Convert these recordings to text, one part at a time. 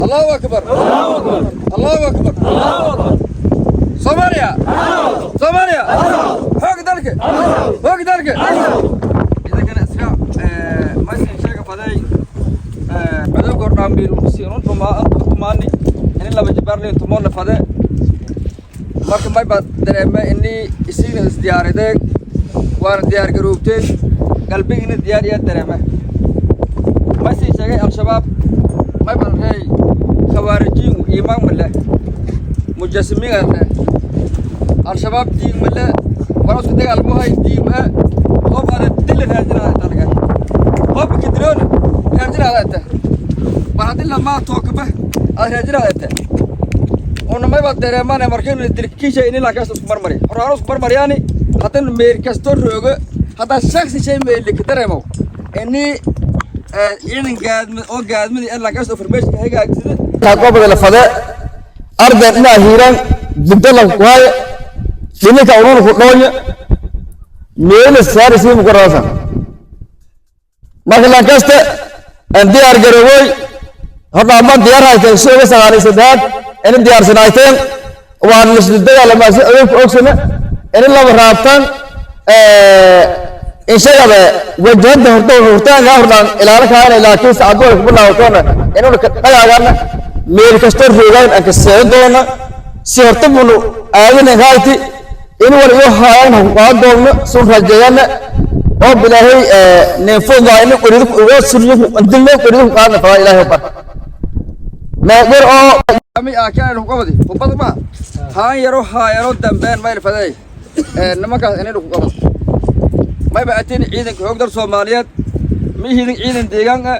Allahu akbar, Allahu akbar! Soomaaliya, Soomaaliya, xoog dalka, xoog dalka! Idinkana iska maysan sheega faday cadowga hordhaambiir siinun tumaani ini laba jibaar liin tumoon la fade. Marka may baa dareeme ini isiina isdiyaarideen, waana diyaar garoobteen, qalbigiina diyaar iya dareeme. May sii sheegay, Al-Shabaab may baan reey khawaarijiin, iimaan male, mujasimiin ree Al-Shabaab, diin male, wala isku dagaalmohay diin hoob ada dili raajinaada talaga hoob kadiloona raajinaada ta war haddii lamaa tookaba aad raajinaada ta una mayba dareemane. Markaynu dilkiisha ini lankaas isku marmari horaan isku marmaryaani, haddana meer kasto roogo, haddaa shaksi shay meelika dareemo ini ciidan gaadmid oo gaadmidi in lankaas information hagaagsida goobada la fade ardan inaa hiiraan dibdala ku haaye dhininka ununa ku dhoonya meela saarisiin ku raasan. Marka lankaste aan diyaar garoobay, horta ma diyaar hayteen suuga 93aad ini diyaarsanaayteen, waan lisla dagaalamaasi adoogka ogsana ini laba raabtaan inshagada wajahada horta hortaankaa hordhaan ilaalo kaana, laakiin sacadooda ku bilaawatoona inuna ka dhagaagana meel kastoo roogaan aan ka seedan doona si horta bunu aadina hayti in wal iyo haayaan ha ku qaadan doonno sun rajeeyana oo bilaahay neefoda in qoridu uga suryo dilna qoridu ku qaadna faa Ilaahay bar meeqir oo ami aakaan ku qabadi kubada ma haan yaro haayaro dambeen mayl faday nimankaas inay ku qabad. Mayba atiin ciidanka xoog dal Soomaaliyeed, ma ihidin ciidan deegaan ah,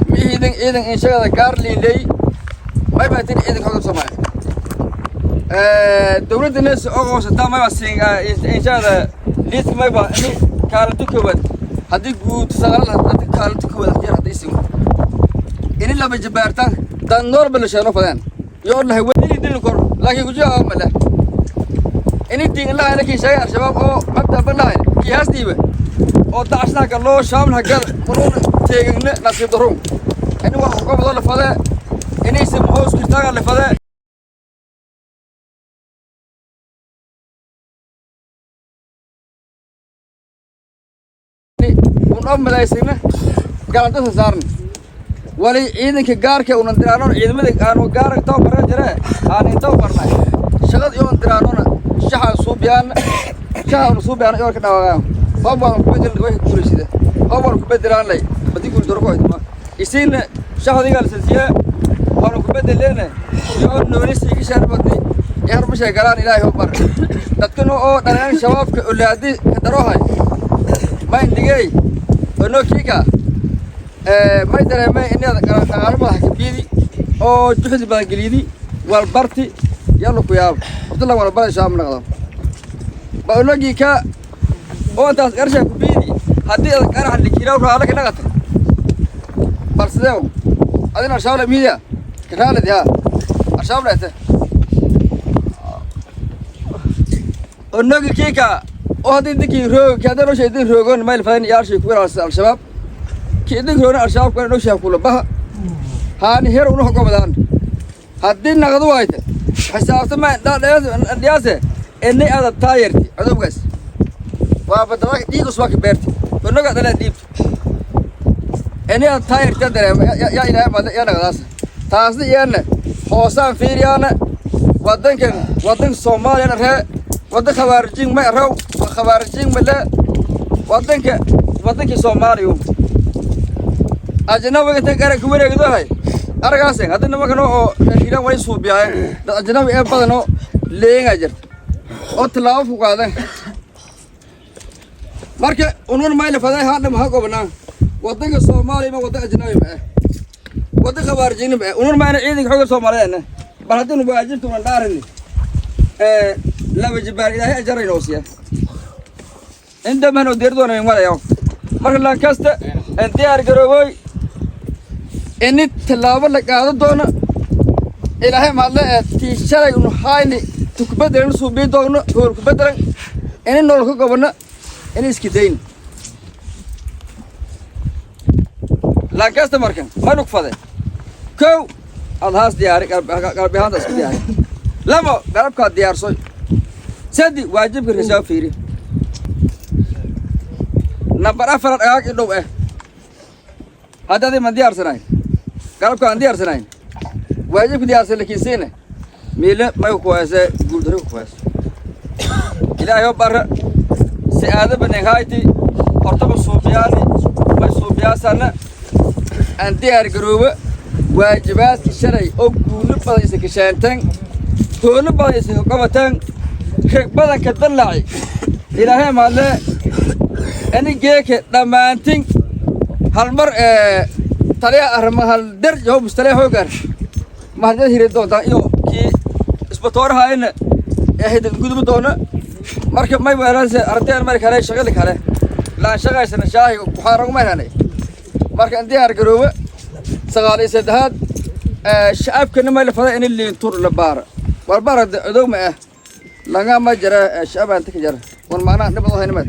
ma ihidin ciidan inshagada gaar liiley, mayba atiin ciidanka xoog dal Soomaaliyeed. Dowladda nes oqoonsataa mayba siin inshagada liiska, mayba ini kaalinta koowaad haddii guud sagaal haddii kaalinta koowaad yar haddii isigo ini laba jabaartaan dan noorba la sheeno fadeen yoo lahay wadini dilin kor, laakiin gujiha male ini diin lahay kii sheegay Al-Shabaab oo mabda balahay kii haas dhiibe oo dacashna gallo shaamna gal muruun teegna nasiib daro ini wax ku qabado la fade ini si hoos kirtaaga la fade. Un oo malaysayna galanta saarna wali ciidanka gaarka unan diraanoon ciidamada aanu gaar tababaran jire aan inta barnay shaqada iyo diraanoona shaxa suubiyaan, shaxa suubiyaan iyo ka dhawaagaan hoob waan ku bedel way guuleysida, hoob waan ku bedelaan lay badi guul daro ku haytma isiin shaxdiga la siiyay waan ku bedeleen iyo noolisi ka shaar badni yar bisha galaan. Ilaahay oo bar dadkan oo dhalaan Shabaabka olaadi ka darohay ma indigay ono kiika may dareemay inaad dhaqaalo madaxa ka biidi oo juhdi badan geliydi walbarti yalla ku yaab Abdullah walbara shaam naqdo ba onogii ka oo intaas qarsha ku biidi haddii aad qarax likiraa raala ka dhaqata bal sidee adina Al-Shabaab midiya karaalid ya Al-Shabaab leete onogi kiika oo haddii dinkii roog ki haddii nosha idin roogon mayl fadan yaalshay ku ilaalsa Al-Shabaab ki idin roona Al-Shabaab kana nosha kula baha haani her una hogobadaan haddii naqdu waayte xisaabtama dhiyaase inay aada taayarti codobgaas waa badada dhiigus waa ka beerti onoga dhala dhiibto inay aada taayarti dareema yaa Ilaahay maad yaa naqdaas taasna iyana hoosaan fiiriyaana wadankan wadanka Soomaaliyana ree wadan khawaarijiin ma raw khawaarijiin ma le wadanka wadankii Soomaaliya ajnabiga inta qaranka wareegdohay aragaas hadda nimankan oo reer Hiiraan way suubiyaayeen dad ajnabi ee badan oo leegaa jirta oo tallaabo ku qaadan. Marka unun mayla faday haadha maha gobanaa wadanka Soomaaliya ma wadan ajnabi ma ah, wadan khawaarijiin ma ah, unun maana ciidanka xoogga Soomaaliyeed bal haddii nu waajibta unan dhaarini laba jibaar Ilaahay ajaray noo siiya inta mahno diir doona malaya. Marka lankasta en diyaar garoobay ini tallaabo la qaado doono. Ilaahay mahadle ee tii shalay unu hayni tukbedelan suubii doogno hool kubedelan ini nolol ka gobano ini iska dayn lankasta. Markan maynu ku fade kow. Aad haas diyaari, qalbi ahaanta isku diyaari. Labo, garabkaad diyaarsoy. Saddi, waajibka risaa fiiri. Nambar afar, dhagaag i dhow hadda adi man diyaarsanayn, garabka aan diyaarsanayn, waajibka diyaarsan lakiinsiine, miile may kuwaase, guuldaro kuwaase. Ilaahay oo bara si aada baneenhayti hortaba suubiyaani may suubiyaasana aan diyaar garooba. Waajibaadka shalay oo guulo badan isa kasheenteen, hoolo badan isa qabateen, reg badanka dallaci, Ilaahay maadle ani geeke dhammaantin hal mar taliya arrima hal der yahobus taliya hoogaar mahadad hiri doontaa iyo kii isbatoorahaayna ee hidan gudub doona. Marka may weelanse ardayn mar kale shaqada kale laan shaqaysana shaahiga kuxaarag ma helnay. Marka in diyaar garooba 93aad shacabkana may la fada in liintur la baara walbaara codow ma ah laga ma jira shacab aan ka jara wan macnaha dhibad hayna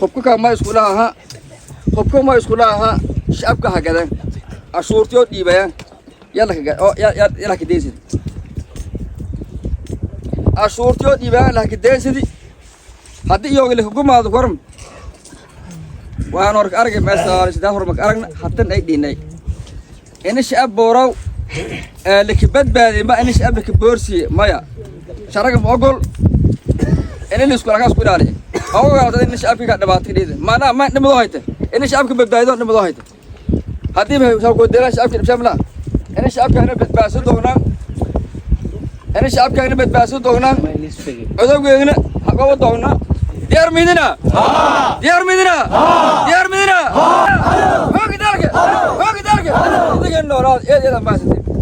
hubka ka ma iskula aha, hubka ma iskula aha. Shacabka ha gadan, ashuurtiyo dhiibayaan, yalla ka oo yalla ka deysid, ashuurtiyo dhiibayaan la ka deysidi. Haddii iyoga la hukumaado waram waan horka aragay meel 93 hormak aragna hatan ay dhinay ina shacab boorow laki badbaadiye ma ina shacab laki boorsiye maya sharaga ma ogol ina la isku laga isku ilaaliyo ogolaata ina shacabka ka dhibaato dhiida maanaa ma dhimadoo hayta ina shacabka badbaadido dhimadoo hayta. Haddii ba soo shacabka dhibshamla ina shacabka ina badbaadsan doonaan, ina shacabka ina badbaadsan doonaan, codowgeegna haqaba doonaa. Diyaar midina, diyaar midina, diyaar midina. Hoogi dalka, hoogi dalka, idiga noolaad eed eed ambaasatin.